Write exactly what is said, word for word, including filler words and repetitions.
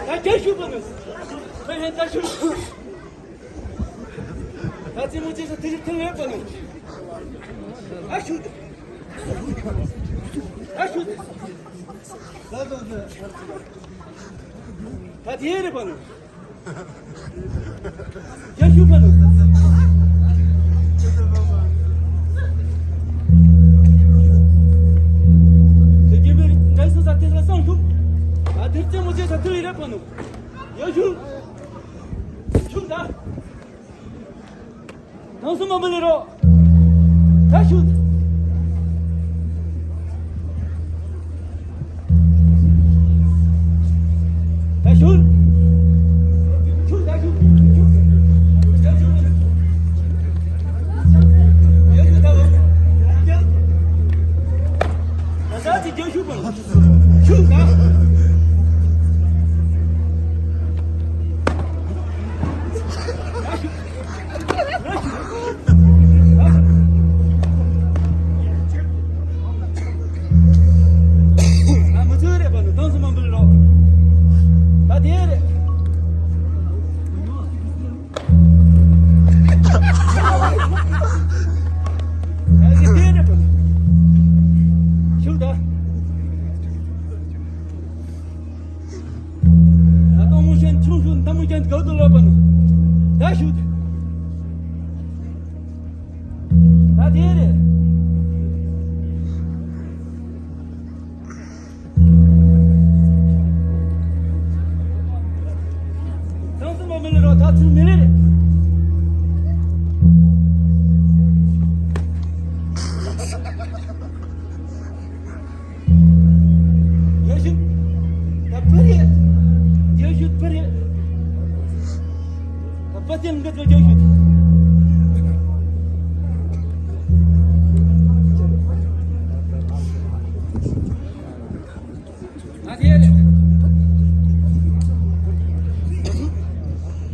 ད་རྒྱལ་ཞུགས་པ་ནི། ད་ཧན་ད་ཞུགས། ད་རྩེད་མོ་རྩེ་ས་དེ་རིགས་ཐོན་ཡོད་པ་ནི། ཨ་ཞུགས། ཨ་ཞུགས། ད་དེ་རེད་པ་ནི། རྒྱལ་ཞུགས་པ་ནི། དེ་རྒྱལ་མོའི་འདྲ་སོང་ས་དེ་ལ་སང་ཞུགས། ཨ་དེ་རྩེད་མོ་རྩེ་ས་དེ་རེད་པ་ནི། ཡ་ཞུགས། ཞུགས་ད། དང་སུ་མ་མི་ལེ་རོ། ད་ཞུགས། ད་ཞུགས། ཞུགས་ད་ཞུགས། ཞུགས་ད་ཞུགས། ད་ཞུགས་ད། ཞུགས་ད། ད་མི་ཚོད་རེད་པ་ནི་དང་སུ་མ་འབུལ་རོགས། ད་དེ་རེད། ད་དེ་རེད་པ་ནི། ཞུགས་ད། ད་སྟོང་མོ་ཤན་ཆུང་ཤོས་འདམ་མོ་ཅན་ག་དུ་ལོག་པ་ནི། ད་ཞུགས། ད་དེ་རེད། ཚང་སུ་མ་མི་ལེ་རོ་ད་ཚུར་མི་ལེ་རེད། རྒྱལ་ཞུགས། ད་པི་རེད། རྒྱལ་ཞུགས་པི་རེད། ད་པ་ཏན་གི་ཚོ་རྒྱལ་ཞུགས།